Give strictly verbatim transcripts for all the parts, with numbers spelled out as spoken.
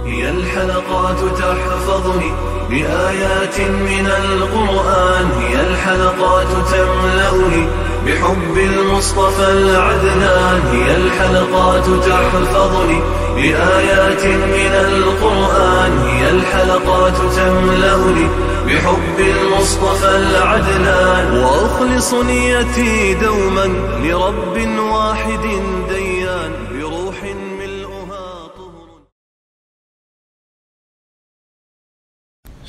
هي الحلقات تحفظني بآيات من القرآن، هي الحلقات تملأني بحب المصطفى العدنان، هي الحلقات تحفظني بآيات من القرآن، هي الحلقات تملأني بحب المصطفى العدنان، وأخلص نيتي دوما لرب واحد ديان، بروح ملؤها طهر.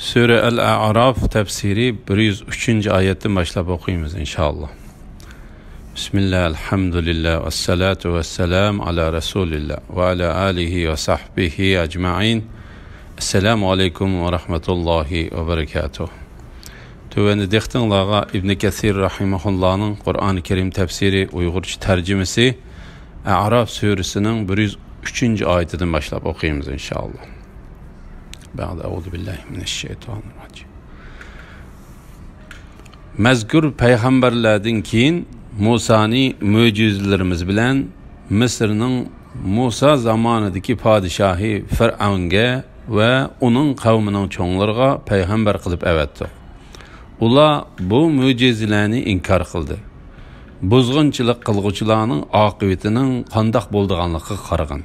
سۈرە ئەل-ئەئراف تەپسىرى بىر يۈز ئۈچىنچى ئايەتتىن باشلاپ ئوقۇيمىز، ئىنشائاللا. بىسمىللا، ئەلھەمدۇلىللا، ۋەسسالاتۇ ۋەسسالامۇ ئالا رەسۇلىللا، ۋە ئالا ئالىھى ۋە سەھبىھى ئەجمەئىن. ئەسسالامۇ ئەلەيكۇم ۋە رەھمەتۇللاھى ۋە بەرەكاتۇھ. تۆۋەندە دىققىتىڭلارغا ئىبنى كەسىر رەھىمەھۇللانىڭ قۇرئانى كەرىم تەپسىرى ئۇيغۇرچە تەرجىمىسى ئەئراف سۈرىسىنىڭ بىر يۈز ئۈچىنچى ئايىتىدىن باشلاپ ئوقۇيمىز، ئىنشائاللا. بەئدە، ئەئۇزۇ بىللاھى مىنەششەيتانىررەجىم. مەزكۇر پەيغەمبەرلەردىن كېيىن مۇسانى مۆجىزىلىرىمىز بىلەن مىسىرنىڭ مۇسا زامانىدىكى پادىشاھى فىرئەۋنگە ۋە ئۇنىڭ قەۋمىنىڭ چوڭلىرىغا پەيغەمبەر قىلىپ ئەۋەتتۇق. ئۇلار بۇ مۆجىزىلەرنى ئىنكار قىلدى. بۇزغۇنچىلىق قىلغۇچىلارنىڭ ئاقىۋىتىنىڭ قانداق بولىدىغانلىقىغا قارىغىن.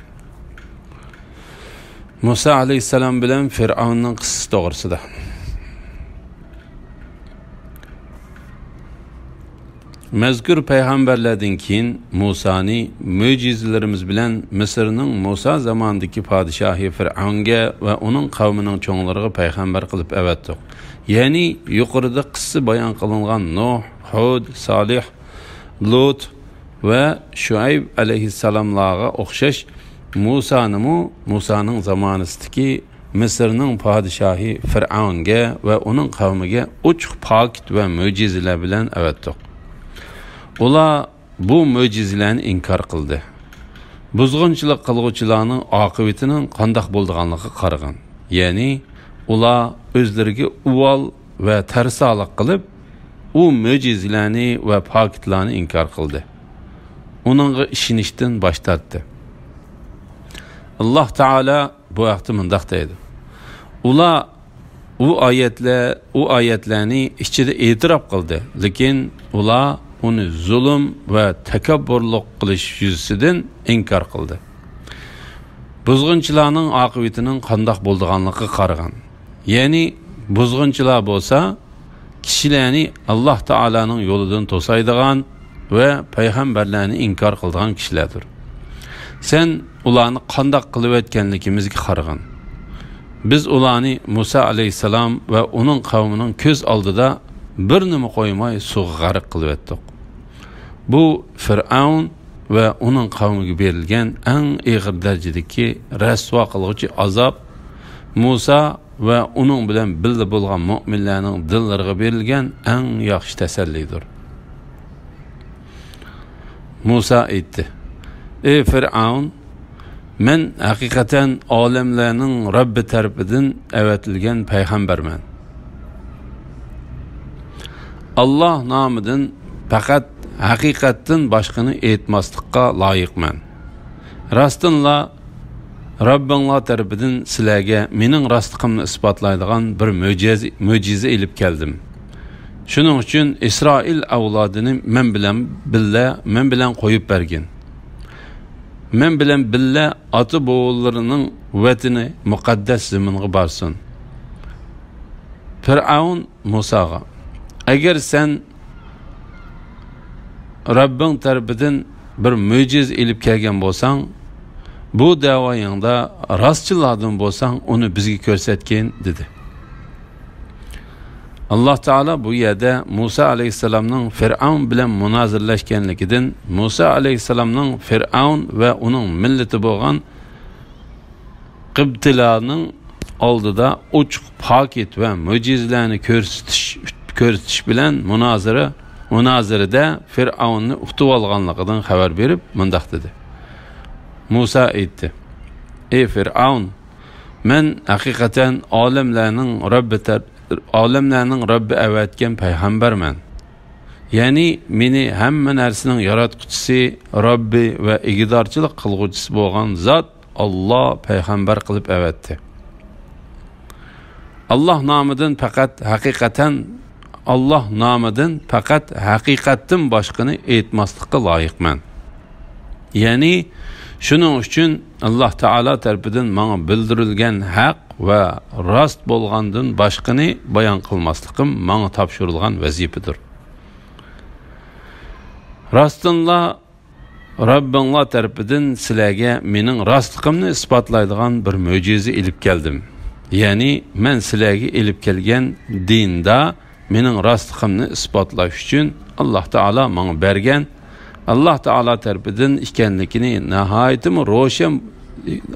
مۇسا ئەلەيھىسسالام بىلەن فىرئەۋننىڭ قىسسىسى توغرىسىدا. مەزكۇر پەيغەمبەرلەردىن كېيىن مۇسانى مۆجىزىلىرىمىز بىلەن مىسىرنىڭ مۇسا زامانىدىكى پادىشاھى فىرئەۋنگە ۋە ئۇنىڭ قەۋمىنىڭ چوڭلىرىغا پەيغەمبەر قىلىپ ئەۋەتتۇق. يەنى يۇقىرىدا قىسسە بايان قىلىنغان نۇھ، ھۇد، سالىھ، لۇت ۋە شۇئەيب ئەلەيھىسسالاملارغا ئوخشاش مۇسانىمۇ مۇسانىڭ زامانىسىدىكى مىسىرنىڭ پادىشاھى فىرئەۋنگە ۋە ئۇنىڭ قەۋمىگە ئوچۇق پاكىت ۋە مۆجىزىلەر بىلەن ئەۋەتتۇق. ئۇلار بۇ مۆجىزىلەرنى ئىنكار قىلدى. بۇزغۇنچىلىق قىلغۇچىلارنىڭ ئاقىۋىتىنىڭ قانداق بولىدىغانلىقىغا قارىغىن. يەنى ئۇلار ئۆزلىرىگە ئۇۋال ۋە تەرسالىق قىلىپ، ئۇ مۆجىزىلەرنى ۋە پاكىتلارنى ئىنكار قىلدى. ئۇنىڭغا ئىشىنىشتىن باش تارتتى. ئاللاھ تائالا بۇ ھەقتە مۇنداق دەيدۇ: ئۇلار ئۇ ئايەتلەر، ئۇ ئايەتلەرنى ئىچىدە ئېتىراپ قىلدى، لېكىن ئۇلار ئۇنى زۇلۇم ۋە تەكەببۇرلۇق قىلىش يۈزىسىدىن ئىنكار قىلدى. بۇزغۇنچىلارنىڭ ئاقىۋىتىنىڭ قانداق بولىدىغانلىقىغا قارىغىن. يەنى بۇزغۇنچىلار بولسا كىشىلەرنى ئاللاھ تائالانىڭ يولىدىن توسايدىغان ۋە پەيغەمبەرلەرنى ئىنكار قىلىدىغان كىشىلەردۇر. سەن ئۇلارنى قانداق قىلىۋەتكەنلىكىمىزگە قارىغىن. بىز ئۇلارنى مۇسا ئەلەيھىسسالام ۋە ئۇنىڭ قەۋمىنىڭ كۆز ئالدىدا بىر نېمە قويماي سۇغا غەرق قىلىۋەتتۇق. بۇ فىرئەۋن ۋە ئۇنىڭ قەۋمىگە بېرىلگەن ئەڭ ئېغىر دەرىجىدىكى رەسۋا قىلغۇچى ئازاب، مۇسا ۋە ئۇنىڭ بىلەن بىللە بولغان مۆمىنلەرنىڭ دىللىرىغا بېرىلگەن ئەڭ ياخشى تەسەللىدۇر. مۇسا ئېيتتى: ئى فىرئەۋن، مەن ھەقىقەتەن ئالەملەرنىڭ رەببى تەرىپىدىن ئەۋەتىلگەن پەيغەمبەرمەن. ئاللاھ نامىدىن پەقەت ھەقىقەتتىن باشقىنى ئېيتماسلىققا لايىقمەن. راستىنلا، رەببىڭلار تەرىپىدىن سىلەرگە مېنىڭ راستلىقىمنى ئىسپاتلايدىغان بىر مۆجىزە، مۆجىزە ئېلىپ كەلدىم. شۇنىڭ ئۈچۈن ئىسرائىل ئەۋلادىنى مەن بىلەن بىللە، مەن بىلەن قويۇپ بەرگىن. مەن بىلەن بىللە ئاتا-بوۋىلىرىنىڭ ۋەتىنى مۇقەددەس زېمىنغا بارسۇن. پىرئەۋن مۇساغا: ئەگەر سەن رەببىڭ تەرىپىدىن بىر مۆجىزە ئېلىپ كەلگەن بولساڭ، بۇ دەۋايىڭدا راستچىللاردىن بولساڭ، ئۇنى بىزگە كۆرسەتكىن، دېدى. ئاللاھ تائالا بۇ يەردە مۇسا ئەلەيھىسسالامنىڭ فىرئەۋن بىلەن مۇنازىرىلەشكەنلىكىدىن، مۇسا ئەلەيھىسسالامنىڭ فىرئەۋن ۋە ئۇنىڭ مىللىتى بولغان قىبتىلارنىڭ ئالدىدا ئوچۇق پاكىت ۋە مۆجىزىلەرنى كۆرسىتىش، كۆرسىتىش بىلەن مۇنازىرە، مۇنازىرىدە فىرئەۋننى ئۇتۇۋالغانلىقىدىن خەۋەر بېرىپ، مۇنداق دېدى: مۇسا ئېيتتى: ئى فىرئەۋن، مەن ھەقىقەتەن ئالەملەرنىڭ رەببى تەر-، ئالەملەرنىڭ رەببى ئەۋەتكەن پەيغەمبەرمەن. يەنى مېنى ھەممە نەرسىنىڭ ياراتقۇچىسى، رەببى ۋە ئىگىدارچىلىق قىلغۇچىسى بولغان زات ئاللا پەيغەمبەر قىلىپ ئەۋەتتى. ئاللا نامىدىن پەقەت ھەقىقەتەن، ئاللا نامىدىن پەقەت ھەقىقەتتىن باشقىنى ئېيتماسلىققا لايىقمەن. يەنى، شۇنىڭ ئۈچۈن ئاللا تائالا تەرىپىدىن ماڭا بىلدۈرۈلگەن ھەق ۋە راست بولغاندىن باشقىنى بايان قىلماسلىقىم ماڭا تاپشۇرۇلغان ۋەزىپىدۇر. راستىنلا، رەببىڭلار تەرىپىدىن سىلەرگە مېنىڭ راستلىقىمنى ئىسپاتلايدىغان بىر مۆجىزە ئېلىپ كەلدىم. يەنى، مەن سىلەرگە ئېلىپ كەلگەن دىندا مېنىڭ راستلىقىمنى ئىسپاتلاش ئۈچۈن، ئاللا تائالا ماڭا بەرگەن، ئاللا تائالا تەرىپىدىن ئىكەنلىكىنى ناھايىتىمۇ روشەن،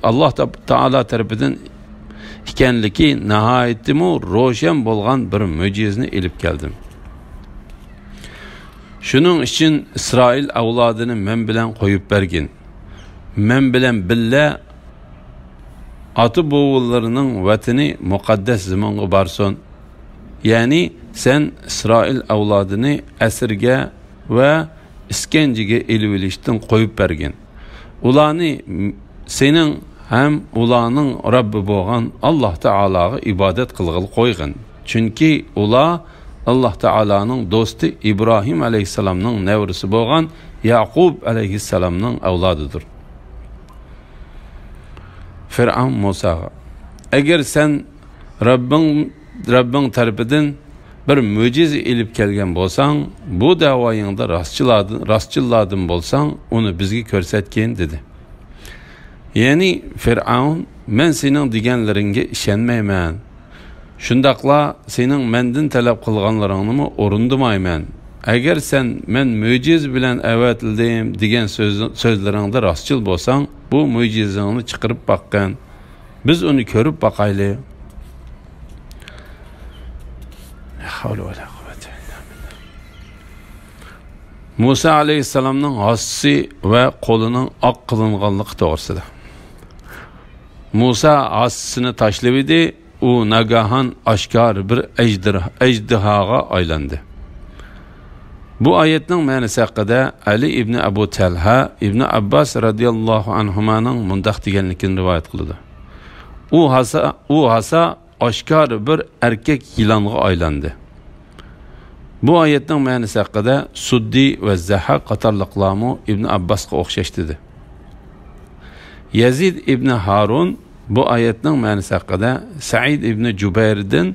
ئاللا تا-، تائالا تەرىپىدىن ئىكەنلىكى ناھايىتىمۇ روشەن بولغان بىر مۆجىزىنى ئېلىپ كەلدىم. شۇنىڭ ئۈچۈن ئىسرائىل ئەۋلادىنى مەن بىلەن قويۇپ بەرگىن. مەن بىلەن بىللە ئاتا-بوۋىلىرىنىڭ ۋەتىنى مۇقەددەس زېمىنغا بارسۇن. يەنى سەن ئىسرائىل ئەۋلادىنى ئەسىرگە ۋە ئىسكەنجىگە ئېلىۋېلىشتىن قويۇپ بەرگىن. ئۇلارنى سېنىڭ ھەم ئۇلارنىڭ رەببى بولغان ئاللا تائالاغا ئىبادەت قىلغىلى قويغىن. چۈنكى ئۇلار ئاللا تائالانىڭ دوستى ئىبراھىم ئەلەيھىسسالامنىڭ نەۋرىسى بولغان يەقۇب ئەلەيھىسسالامنىڭ ئەۋلادىدۇر. فىرئەۋن مۇساغا، ئەگەر سەن رەببىڭ، رەببىڭ تەرىپىدىن بىر مۆجىزە ئېلىپ كەلگەن بولساڭ، بۇ دەۋايىڭدا راستچىلاردىن، راستچىللاردىن بولساڭ، ئۇنى بىزگە كۆرسەتكىن، دېدى. يەنى فىرئەۋن، مەن سېنىڭ دېگەنلىرىڭگە ئىشەنمەيمەن. شۇنداقلا سېنىڭ مەندىن تەلەپ قىلغانلىرىڭنىمۇ ئورۇندىمايمەن. ئەگەر سەن مەن مۆجىزە بىلەن ئەۋەتىلدىم دېگەن سۆز، سۆزلىرىڭدە راستچىل بولساڭ، بۇ مۆجىزىڭنى چىقىرىپ باققىن. بىز ئۇنى كۆرۈپ باقايلى. لا ھەۋلە ۋە لا قۇۋۋەتە ئىللا بىللا. مۇسا ئەلەيھىسسالامنىڭ ھاسىسى ۋە قولىنىڭ ئاق قىلىنغانلىقى توغرىسىدا. مۇسا ھاسىسىنى تاشلىۋىدى، ئۇ ناگاھان ئاشكارا بىر ئەجدىر-، ئەجدىھاغا ئايلاندى. بۇ ئايەتنىڭ مەنىسى ھەققىدە ئەلى ئىبنى ئەبۇ تەلھە ئىبنى ئابباس رەزىياللاھۇ ئەنھۇمانىڭ مۇنداق دېگەنلىكىنى رىۋايەت قىلىدۇ. ئۇ ھاسا، ئۇ ھاسا ئاشكارا بىر ئەركەك يىلانغا ئايلاندى. بۇ ئايەتنىڭ مەنىسى ھەققىدە سۇددى ۋە زەھھاك قاتارلىقلارمۇ ئىبنى ئابباسقا ئوخشاش دېدى. يەزىد ئىبنى ھارۇن بۇ ئايەتنىڭ مەنىسى ھەققىدە سەئىد ئىبنى جۇبەيردىن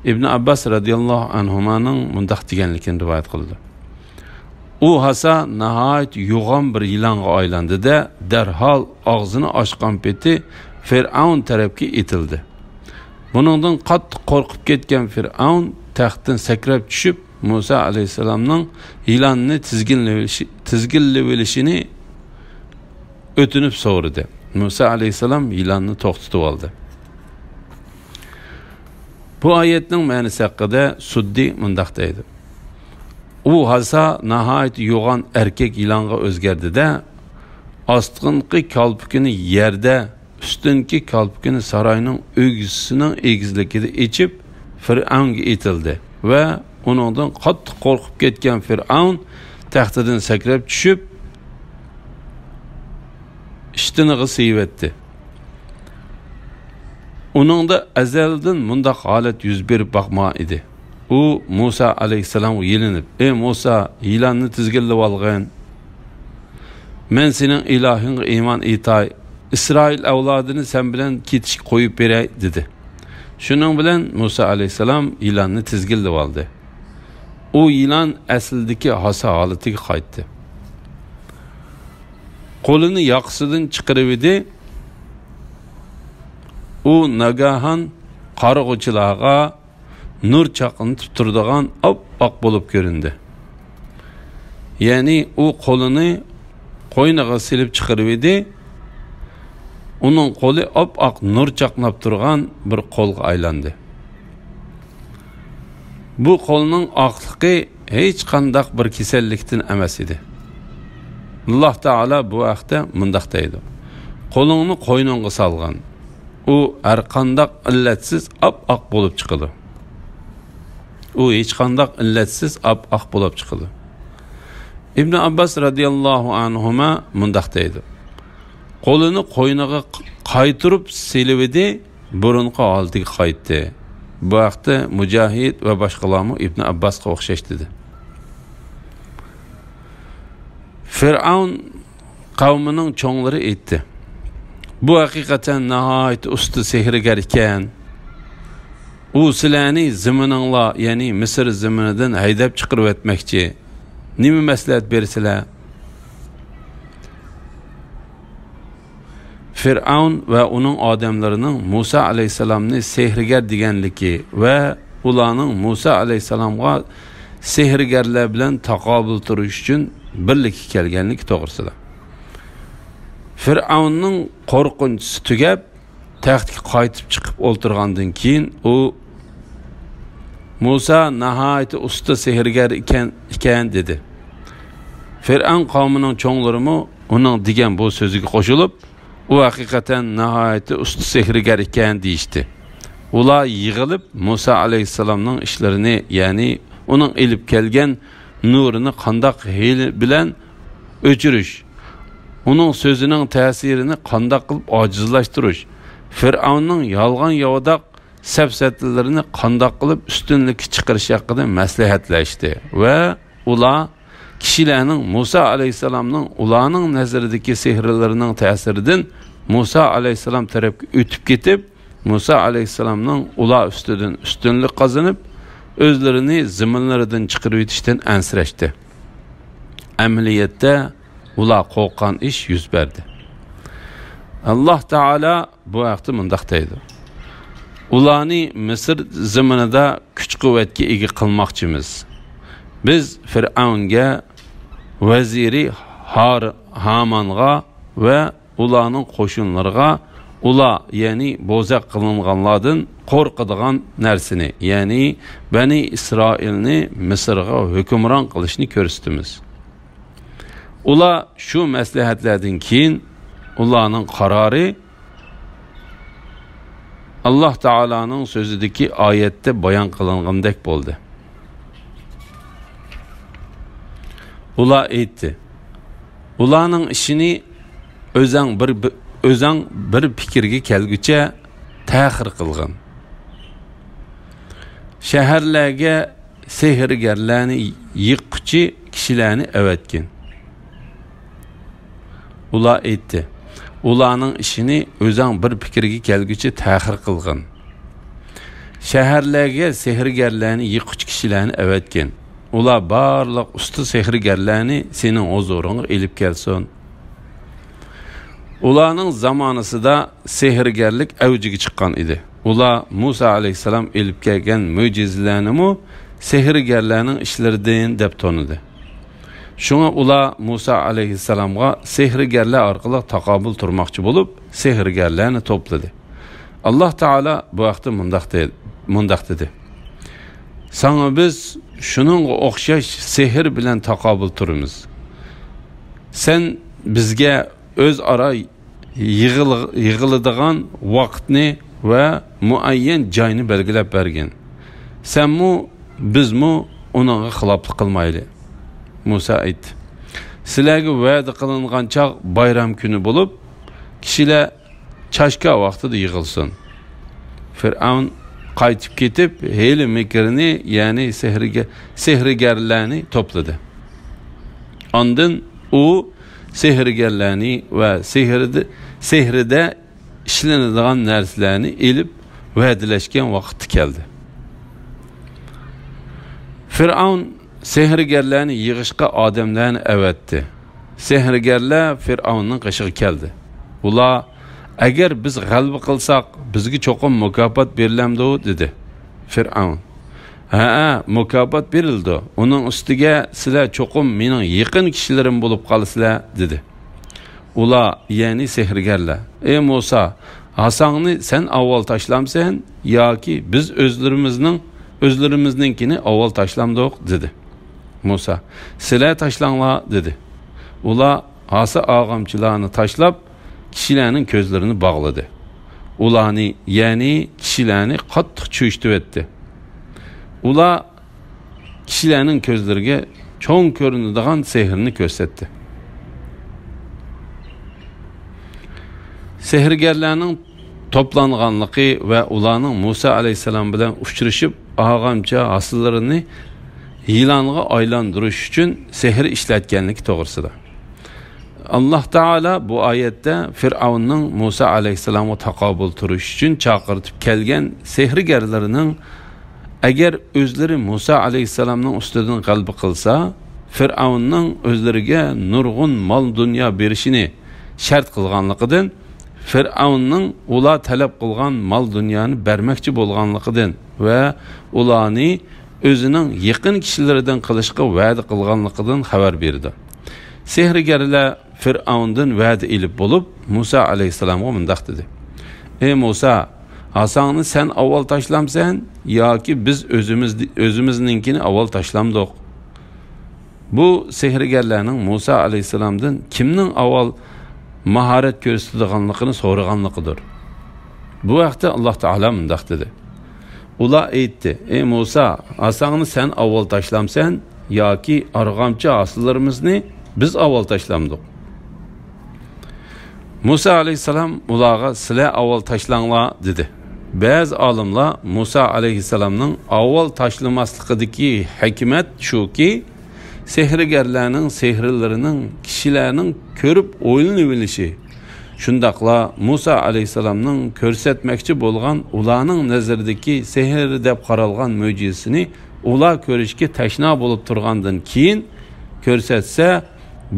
ئىبنى ئابباس رەزىياللاھۇ ئەنھۇمانىڭ مۇنداق دېگەنلىكىنى رىۋايەت قىلىدۇ. ئۇ ھاسا ناھايىتى يوغان بىر يىلانغا ئايلاندى-دە، دەرھال ئاغزىنى ئاچقان پېتى فىرئەۋن تەرەپكە ئېتىلدى. بۇنىڭدىن قاتتىق قورقۇپ كەتكەن فىرئەۋن تەختتىن سەكرەپ چۈشۈپ، مۇسا ئەلەيھىسسالامنىڭ يىلاننى تىزگىنلىۋېلىشى-، تىزگىنلىۋېلىشىنى ئۆتۈنۈپ سورىدى. مۇسا ئەلەيھىسسالام يىلاننى توختىتىۋالدى. بۇ ئايەتنىڭ مەنىسى ھەققىدە سۇددى مۇنداق دەيدۇ. ئۇ ھاسا ناھايىتى يوغان ئەركەك يىلانغا ئۆزگەردى-دە، ئاستىنقى كالپۇكىنى يەردە، ئۈستۈنكى كالپۇكىنى ساراينىڭ ئۆگزىسىنىڭ ئېگىزلىكىدە ئېچىپ، فىرئەۋنگە ئېتىلدى ۋە ئۇنىڭدىن قاتتىق قورقۇپ كەتكەن فىرئەۋن تەختىدىن سەكرەپ چۈشۈپ، ئىشتىنىغا سىيىۋەتتى. ئۇنىڭدا ئەزەلدىن مۇنداق ھالەت يۈز بېرىپ باقمىغان ئىدى. ئۇ مۇسا ئەلەيھىسسالامغا يېلىنىپ، ئەي مۇسا، يىلاننى تىزگىنلىۋالغىن. مەن سېنىڭ ئىلاھىڭغا ئىمان ئېيتاي، ئىسرائىل ئەۋلادىنى سەن بىلەن كېتىشكە قويۇپ بېرەي، دېدى. شۇنىڭ بىلەن مۇسا ئەلەيھىسسالام يىلاننى تىزگىنلىۋالدى. ئۇ يىلان ئەسلىدىكى ھاسا ھالىتىگە قايتتى. قولىنى ياقىسىدىن چىقىرىۋىدى. ئۇ ناگاھان قارىغۇچىلارغا نۇر چاقنىتىپ تۇرىدىغان ئاپئاق بولۇپ كۆرۈندى. يەنى ئۇ قولىنى قوينىغا سېلىپ چىقىرىۋىدى. ئۇنىڭ قولى ئاپئاق نۇر چاقناپ تۇرغان بىر قولغا ئايلاندى. بۇ قولنىڭ ئاقلىقى ھېچقانداق بىر كېسەللىكتىن ئەمەس ئىدى. ئاللا تائالا بۇ ھەقتە مۇنداق دەيدۇ: «قولۇڭنى قوينۇڭغا سالغىن. ئۇ ھەرقانداق ئىللەتسىز ئاپئاق بولۇپ چىقىدۇ.» ئۇ ھېچقانداق ئىللەتسىز ئاپئاق بولۇپ چىقىدۇ. ئىبن ئابباس رەزىياللاھۇ ئەنھۇما مۇنداق دەيدۇ: «قولىنى قوينىغا ق-، قايتۇرۇپ سېلىۋىدى، بۇرۇنقى ھالىتىگە قايتتى. بۇ ھەقتە مۇجاھىد ۋە باشقىلارمۇ ئىبن ئابباسقا ئوخشاش دېدى. فىرئەۋن قەۋمىنىڭ چوڭلىرى ئېيتتى: «بۇ ھەقىقەتەن ناھايىتى ئۇستا سېھىرگەر ئىكەن. ئۇ سىلەرنى زېمىنىڭلار، يەنى مىسىر زېمىنىدىن ھەيدەپ چىقىرىۋەتمەكچى. نېمە مەسلىھەت بېرىسىلەر؟» فىرئەۋن ۋە ئۇنىڭ ئادەملىرىنىڭ مۇسا ئەلەيھىسسالامنى سېھىرگەر دېگەنلىكى ۋە ئۇلارنىڭ مۇسا ئەلەيھىسسالامغا سېھىرگەرلەر بىلەن تاقابىل تۇرۇش ئۈچۈن بىرلىككە كەلگەنلىكى توغرىسىدا. فىرئەۋننىڭ قورقۇنچىسى تۈگەپ، تەختكە قايتىپ چىقىپ ئولتۇرغاندىن كېيىن، ئۇ مۇسا ناھايىتى ئۇستا سېھىرگەر ئىكەن، ئىكەن دېدى. فىرئەۋن قەۋمىنىڭ چوڭلىرىمۇ ئۇنىڭ دېگەن بۇ سۆزىگە قوشۇلۇپ، «ئۇ ھەقىقەتەن ناھايىتى ئۇستا سېھىرگەر ئىكەن» دېيىشتى. ئۇلار يىغىلىپ مۇسا ئەلەيھىسسالامنىڭ ئىشلىرىنى، يەنى ئۇنىڭ ئېلىپ كەلگەن نۇرىنى قانداق ھىيلە بىلەن ئۆچۈرۈش، ئۇنىڭ سۆزىنىڭ تەسىرىنى قانداق قىلىپ ئاجىزلاشتۇرۇش، فىرئەۋننىڭ يالغان ياۋىداق سەپسەتىلىرىنى قانداق قىلىپ ئۈستۈنلۈككە چىقىرىش ھەققىدە مەسلىھەتلەشتى ۋە ئۇلار كىشىلەرنىڭ مۇسا ئەلەيھىسسالامنىڭ ئۇلارنىڭ نەزىرىدىكى سېھىرلىرىنىڭ تەسىرىدىن مۇسا ئەلەيھىسسالام تەرەپكە ئۆتۈپ كېتىپ، مۇسا ئەلەيھىسسالامنىڭ ئۇلار ئۈستىدىن ئۈستۈنلۈك قازىنىپ، ئۆزلىرىنى زېمىنلىرىدىن چىقىرىۋېتىشتىن ئەنسىرەشتى. ئەمەلىيەتتە، ئۇلار قورققان ئىش يۈز بەردى. ئاللاھ تائالا بۇ ھەقتە مۇنداق دەيدۇ: «ئۇلارنى مىسىر زېمىنىدا كۈچ-قۇۋۋەتكە ئىگە قىلماقچىمىز. بىز فىرئەۋنگە، ۋەزىرى ھار-، ھامانغا ۋە ئۇلارنىڭ قوشۇنلىرىغا ئۇلار، يەنى بوزەك قىلىنغانلاردىن قورقىدىغان نەرسىنى، يەنى بەنى ئىسرائىلنى مىسىرغا ھۆكۈمران قىلىشنى كۆرسىتىمىز.» ئۇلار شۇ مەسلىھەتلەردىن كېيىن، ئۇلارنىڭ قارارى ئاللاھ تائالانىڭ سۆزىدىكى ئايەتتە بايان قىلىنغاندەك بولدى. ئۇلار ئېيتتى: «ئۇلارنىڭ ئىشىنى ئۆزەڭ بىر، ئۆزەڭ بىر پىكىرگە كەلگۈچە تەخىر قىلغىن. شەھەرلەرگە سېھىرگەرلەرنى يىغقۇچى كىشىلەرنى ئەۋەتكىن.» ئۇلار ئېيتتى: «ئۇلارنىڭ ئىشىنى ئۆزەڭ بىر پىكىرگە كەلگۈچە تەخىر قىلغىن. شەھەرلەرگە سېھىرگەرلەرنى يىغقۇچى كىشىلەرنى ئەۋەتكىن. ئۇلار بارلىق ئۇستا سېھىرگەرلەرنى سېنىڭ ھۇزۇرۇڭغا ئېلىپ كەلسۇن.» ئۇلارنىڭ زامانىسىدا سېھىرگەرلىك ئەۋجىگە چىققان ئىدى. ئۇلار مۇسا ئەلەيھىسسالام ئېلىپ كەلگەن مۆجىزىلەرنىمۇ سېھىرگەرلەرنىڭ ئىشلىرىدىن دەپ تونۇدى. شۇڭا ئۇلار مۇسا ئەلەيھىسسالامغا سېھىرگەرلەر ئارقىلىق تاقابىل تۇرماقچى بولۇپ، سېھىرگەرلەرنى توپلىدى. ئاللاھ تائالا بۇ ھەقتە مۇنداق دە-، مۇنداق دېدى: «ساڭا بىز شۇنىڭغا ئوخشاش سېھىر بىلەن تاقابىل تۇرىمىز. سەن بىزگە ئۆزئارا يىغىل-، يىغىلىدىغان ۋاقىتنى ۋە مۇئەييەن جاينى بەلگىلەپ بەرگىن. سەنمۇ، بىزمۇ ئۇنىڭغا خىلاپلىق قىلمايلى.» مۇسا ئېيتتى: «سىلەرگە ۋەدە قىلىنغان چاغ بايرام كۈنى بولۇپ، كىشىلەر چاشكا ۋاقتىدا يىغىلسۇن.» فىرئەۋن قايتىپ كېتىپ، ھىيلە-مىكىرنى، يەنى سېھىرگە-، سېھىرگەرلەرنى توپلىدى. ئاندىن ئۇ سېھىرگەرلەرنى ۋە سېھىرد-، سېھىردە ئىشلىنىدىغان نەرسىلەرنى ئېلىپ، ۋەدىلەشكەن ۋاقىتتا كەلدى. فىرئەۋن سېھىرگەرلەرنى يىغىشقا ئادەملەرنى ئەۋەتتى. سېھىرگەرلەر فىرئەۋننىڭ قېشىغا كەلدى. ئۇلار: «ئەگەر بىز غەلىبە قىلساق، بىزگە چوقۇم مۇكاپات بېرىلەمدۇ؟» دېدى. فىرئەۋن: «ھەئە، مۇكاپات بېرىلىدۇ. ئۇنىڭ ئۈستىگە سىلەر چوقۇم مېنىڭ يېقىن كىشىلىرىم بولۇپ قالىسىلەر» دېدى. ئۇلار، يەنى سېھىرگەرلەر: «ئەي مۇسا، ھاساڭنى سەن ئاۋۋال تاشلامسەن ياكى بىز ئۆزلىرىمىزنىڭ، ئۆزلىرىمىزنىڭكىنى ئاۋۋال تاشلامدۇق؟» دېدى. مۇسا: «سىلەر تاشلاڭلار» دېدى. ئۇلار ھاسا ئارغامچىلارنى تاشلاپ، كىشىلەرنىڭ كۆزلىرىنى باغلىدى. ئۇلارنى، يەنى كىشىلەرنى قاتتىق چۆچۈتۈۋەتتى. ئۇلار كىشىلەرنىڭ كۆزلىرىگە چوڭ كۆرۈنىدىغان سېھىرنى كۆرسەتتى. سېھىرگەرلەرنىڭ توپلانغانلىقى ۋە ئۇلارنىڭ مۇسا ئەلەيھىسسالام بىلەن ئۇچرىشىپ، ئارغامچا ھاسىللىرىنى يىلانغا ئايلاندۇرۇش ئۈچۈن سېھىر ئىشلەتكەنلىكى توغرىسىدا. ئاللاھ تائالا بۇ ئايەتتە فىرئەۋننىڭ مۇسا ئەلەيھىسسالامغا تاقابىل تۇرۇش ئۈچۈن چاقىرتىپ كەلگەن سېھىرگەرلىرىنىڭ، ئەگەر ئۆزلىرى مۇسا ئەلەيھىسسالامنىڭ ئۈستىدىن غەلىبە قىلسا، فىرئەۋننىڭ ئۆزلىرىگە نۇرغۇن مال-دۇنيا بېرىشىنى شەرت قىلغانلىقىدىن، فىرئەۋننىڭ ئۇلار تەلەپ قىلغان مال-دۇنيانى بەرمەكچى بولغانلىقىدىن ۋە ئۇلارنى ئۆزىنىڭ يېقىن كىشىلىرىدىن قىلىشقا ۋەدە قىلغانلىقىدىن خەۋەر بېرىدۇ. سېھىرگەرلەر فىرئەۋندىن ۋەدە ئېلىپ بولۇپ، مۇسا ئەلەيھىسسالامغا مۇنداق دېدى: «ئەي مۇسا، ئاساڭنى سەن ئاۋۋال تاشلامسەن ياكى بىز ئۆزىمىز، ئۆزىمىزنىڭكىنى ئاۋۋال تاشلامدۇق؟» بۇ سېھىرگەرلەرنىڭ مۇسا ئەلەيھىسسالامدىن كىمنىڭ ئاۋۋال ماھارەت كۆرسىتىدىغانلىقىنى سورىغانلىقىدۇر. بۇ ھەقتە ئاللاھ تائالا مۇنداق دېدى: ئۇلار ئېيتتى: «ئەي مۇسا، ئاساڭنى سەن ئاۋۋال تاشلامسەن ياكى ئارغامچا ھاسىللىرىمىزنى بىز ئاۋۋال تاشلامدۇق؟» مۇسا ئەلەيھىسسالام ئۇلارغا: «سىلەر ئاۋۋال تاشلاڭلار» دېدى. بەزى ئالىملار مۇسا ئەلەيھىسسالامنىڭ ئاۋۋال تاشلىماسلىقىدىكى ھېكمەت شۇكى، سېھىرگەرلەرنىڭ سېھىرلىرىنىڭ كىشىلەرنىڭ كۆرۈپ ئويلىنىۋېلىشى، شۇنداقلا مۇسا ئەلەيھىسسالامنىڭ كۆرسەتمەكچى بولغان ئۇلارنىڭ نەزىرىدىكى سېھىر دەپ قارالغان مۆجىزىسىنى ئۇلار كۆرۈشكە تەشنا بولۇپ تۇرغاندىن كېيىن كۆرسەتسە،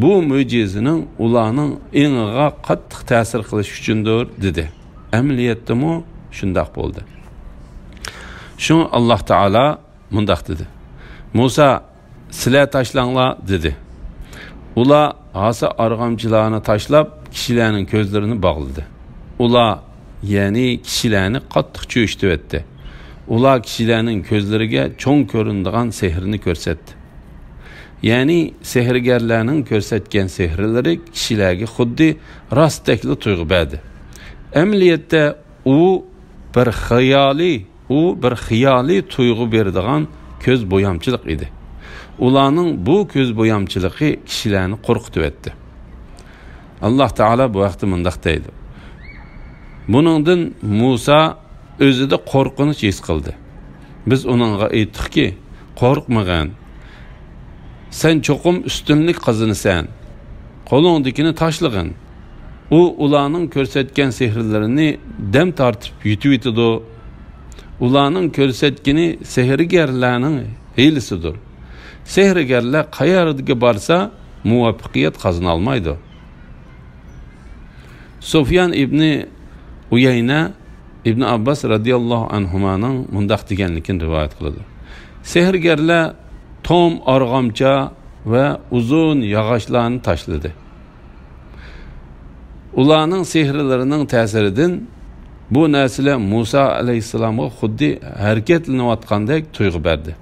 بۇ مۆجىزىنىڭ ئۇلارنىڭ ئېڭىغا قاتتىق تەسىر قىلىش ئۈچۈندۇر، دېدى. ئەمەلىيەتتىمۇ شۇنداق بولدى. شۇڭا ئاللاھ تائالا مۇنداق دېدى: «مۇسا، سىلەر تاشلاڭلار» دېدى. ئۇلار ھاسا ئارغامچىلارنى تاشلاپ، كىشىلەرنىڭ كۆزلىرىنى باغلىدى. ئۇلار، يەنى كىشىلەرنى قاتتىق چۆچۈتۈۋەتتى. ئۇلار كىشىلەرنىڭ كۆزلىرىگە چوڭ كۆرۈنىدىغان سېھىرنى كۆرسەتتى. يەنى سېھىرگەرلەرنىڭ كۆرسەتكەن سېھىرلىرى كىشىلەرگە خۇددى راستتەكلا تۇيغۇ بەردى. ئەمەلىيەتتە ئۇ بىر خىيالىي، ئۇ بىر خىيالىي تۇيغۇ بېرىدىغان كۆز بويامچىلىق ئىدى. ئۇلارنىڭ بۇ كۆز بويامچىلىقى كىشىلەرنى قورقۇتۇۋەتتى. ئاللاھ تائالا بۇ ھەقتە مۇنداق دەيدۇ: «بۇنىڭدىن مۇسا ئۆزىدە قورقۇنچ ھېس قىلدى. بىز ئۇنىڭغا ئېيتتۇقكى، قورقمىغىن. سەن چوقۇم ئۈستۈنلۈك قازىنىسەن. قولۇڭدىكىنى تاشلىغىن.» ئۇ ئۇلارنىڭ كۆرسەتكەن سېھىرلىرىنى دەم تارتىپ يۇتۇۋېتىدۇ. ئۇلارنىڭ كۆرسەتكىنى سېھىرگەرلەرنىڭ ھىيلىسىدۇر. سېھىرگەرلەر قەيەرگە بارسا، مۇۋەپپەقىيەت قازىنالمايدۇ. سۇفيان ئىبنى ئۇيەينە ئىبنى ئابباس رەزىياللاھۇ ئەنھۇمانىڭ مۇنداق دېگەنلىكىنى رىۋايەت قىلىدۇ: سېھىرگەرلەر توم ئارغامچا ۋە ئۇزۇن ياغاچلارنى تاشلىدى. ئۇلارنىڭ سېھىرلىرىنىڭ تەسىرىدىن بۇ نەرسىلەر مۇسا ئەلەيھىسسالامغا خۇددى ھەرىكەتلىنىۋاتقاندەك تۇيغۇ بەردى.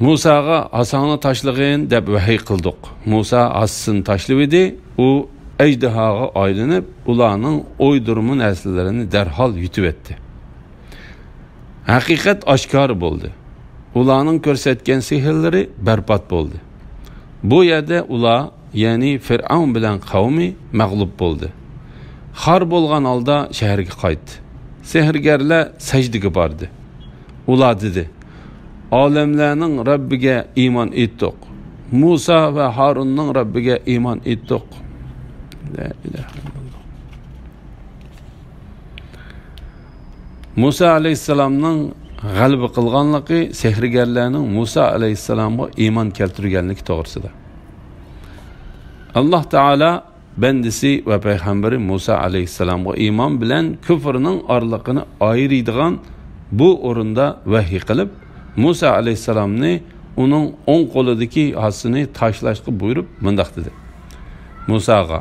مۇساغا «ھاساڭنى تاشلىغىن» دەپ ۋەھىي قىلدۇق. مۇسا ھاسىسىنى تاشلىۋىدى. ئۇ ئەجدىھاغا ئايلىنىپ، ئۇلارنىڭ ئويدۇرما نەرسىلىرىنى دەرھال يۇتۇۋەتتى. ھەقىقەت ئاشكارا بولدى. ئۇلارنىڭ كۆرسەتكەن سېھىرلىرى بەربات بولدى. بۇ يەردە ئۇلار، يەنى فىرئەۋن بىلەن قەۋمى مەغلۇپ بولدى. خار بولغان ھالدا شەھەرگە قايتتى. سېھىرگەرلەر سەجدىگە باردى. ئۇلار دېدى: «ئالەملەرنىڭ رەببىگە ئىمان ئېيتتۇق. مۇسا ۋە ھارۇننىڭ رەببىگە ئىمان ئېيتتۇق.» لا ئىلاھە ئىللاللاھ. مۇسا ئەلەيھىسسالامنىڭ غەلىبە قىلغانلىقى سېھىرگەرلەرنىڭ مۇسا ئەلەيھىسسالامغا ئىمان كەلتۈرگەنلىكى توغرىسىدا. ئاللاھ تائالا بەندىسى ۋە پەيغەمبىرى مۇسا ئەلەيھىسسالامغا ئىمان بىلەن كۇفرنىڭ ئارىلىقىنى ئايرىيدىغان بۇ ئورۇندا ۋەھىي قىلىپ، مۇسا ئەلەيھىسسالامنى ئۇنىڭ ئوڭ قولىدىكى ھاسىسىنى تاشلاشقا بۇيرۇپ، مۇنداق دېدى: مۇساغا،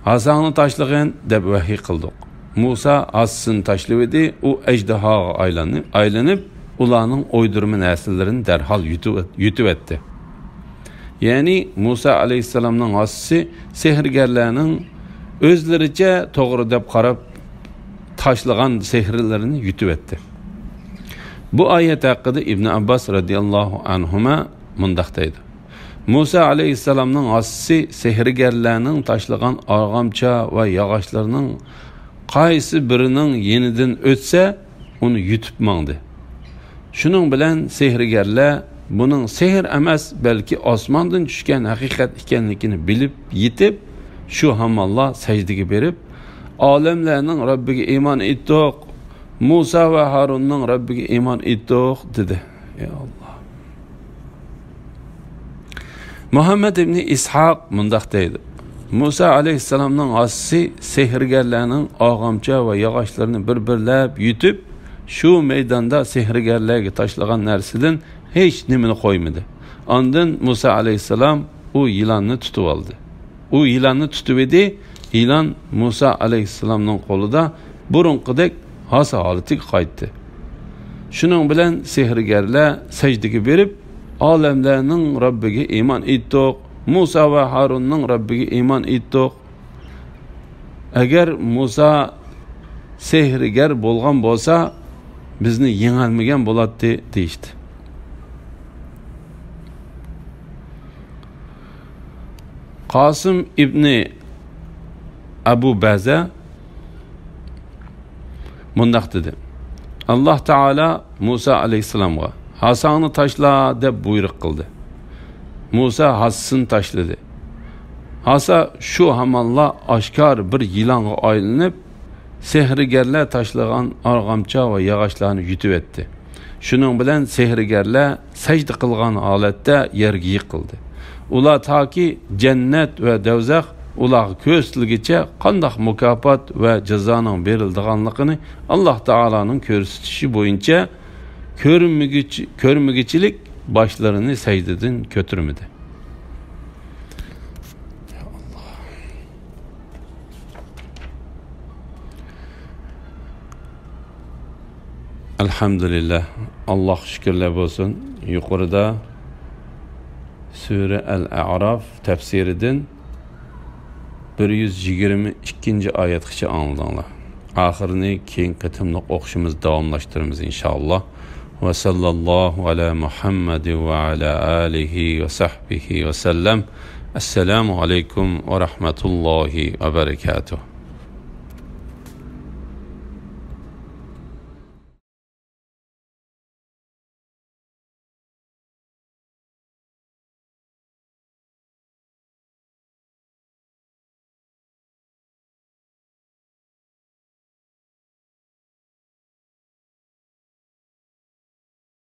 «ھاساڭنى تاشلىغىن» دەپ ۋەھىي قىلدۇق. مۇسا ھاسىسىنى تاشلىۋىدى، ئۇ ئەجدىھاغا ئايلانىپ، ئايلىنىپ، ئۇلارنىڭ ئويدۇرما نەرسىلىرىنى دەرھال يۇتۇۋ-، يۇتۇۋەتتى. يەنى مۇسا ئەلەيھىسسالامنىڭ ھاسىسى سېھىرگەرلەرنىڭ ئۆزلىرىچە توغرا دەپ قاراپ تاشلىغان سېھىرلىرىنى يۇتۇۋەتتى. بۇ ئايەت ھەققىدە ئىبن ئابباس رەزىياللاھۇ ئەنھۇما مۇنداق دەيدۇ: مۇسا ئەلەيھىسسالامنىڭ ھاسىسى سېھىرگەرلەرنىڭ تاشلىغان ئارغامچا ۋە ياغاچلىرىنىڭ قايسى بىرىنىڭ يېنىدىن ئۆتسە، ئۇنى يۇتۇپ ماڭدى. شۇنىڭ بىلەن سېھىرگەرلەر بۇنىڭ سېھىر ئەمەس، بەلكى ئاسماندىن چۈشكەن ھەقىقەت ئىكەنلىكىنى بىلىپ يېتىپ، شۇ ھامانلا سەجدىگە بېرىپ، «ئالەملەرنىڭ رەببىگە ئىمان ئېيتتۇق، مۇسا ۋە ھارۇننىڭ رەببىگە ئىمان ئېيتتۇق» دېدى. يا ئاللا. مۇھەممەد ئىبنى ئىسھاق مۇنداق دەيدۇ: مۇسا ئەلەيھىسسالامنىڭ ھاسىسى سېھىرگەرلەرنىڭ ئارغامچا ۋە ياغاچلىرىنى بىر-بىرلەپ يۇتۇپ، شۇ مەيداندا سېھىرگەرلەرگە تاشلىغان نەرسىدىن ھېچ نېمىنى قويمىدى. ئاندىن مۇسا ئەلەيھىسسالام ئۇ يىلاننى تۇتۇۋالدى. ئۇ يىلاننى تۇتۇۋىدى. يىلان مۇسا ئەلەيھىسسالامنىڭ قولىدا بۇرۇنقىدەك ھاسا ھالىتىگە قايتتى. شۇنىڭ بىلەن سېھىرگەرلەر سەجدىگە بېرىپ، «ئالەملەرنىڭ رەببىگە ئىمان ئېيتتۇق، مۇسا ۋە ھارۇننىڭ رەببىگە ئىمان ئېيتتۇق. ئەگەر مۇسا سېھىرگەر بولغان بولسا، بىزنى يېڭەلمىگەن بولاتتى» دېيىشتى. قاسىم ئىبنى ئەبۇ بەزە مۇنداق دېدى: ئاللا تائالا مۇسا ئەلەيھىسسالامغا، «ھاساڭنى تاشلا» دەپ بۇيرۇق قىلدى. مۇسا ھاسىسىنى تاشلىدى. ھاسا شۇ ھامانلا ئاشكارا بىر يىلانغا ئايلىنىپ، سېھىرگەرلەر تاشلىغان ئارغامچا ۋە ياغاچلارنى يۇتۇۋەتتى. شۇنىڭ بىلەن سېھىرگەرلەر سەجدە قىلغان ھالەتتە يەرگە يىقىلدى. ئۇلار تاكى جەننەت ۋە دەۋزەخ ئۇلارغا كۆرسىتىلگىچە قانداق مۇكاپات ۋە جازانىڭ بېرىلىدىغانلىقىنى ئاللا تائالانىڭ كۆرسىتىشى بويىچە كۆرمىگۈچ-، كۆرمىگۈچىلىك باشلىرىنى سەجدىدىن كۆتۈرمىدى. ئەلھەمدۇلىللا، ئاللاغا شۈكۈرلەر بولسۇن. يۇقىرىدا سۈرە ئەل ئەراف تەپسىرىدىن بىر يۈز يىگىرمە ئىككىنچى ئايەتكىچە ئاڭلىدىڭلار. ئاخىرىنى كېيىنكى قېتىملىق ئوقۇشىمىزدا داۋاملاشتۇرىمىز، ئىنشائاللا. ۋە ساللاللاھۇ ئەلا مۇھەممەدىن ۋە ئەلا ئالىھى ۋە سەھبىھى ۋە سەللەم. ئەسسالامۇ ئەلەيكۇم ۋە رەھمەتۇللاھى ۋە بەرەكاتۇھ.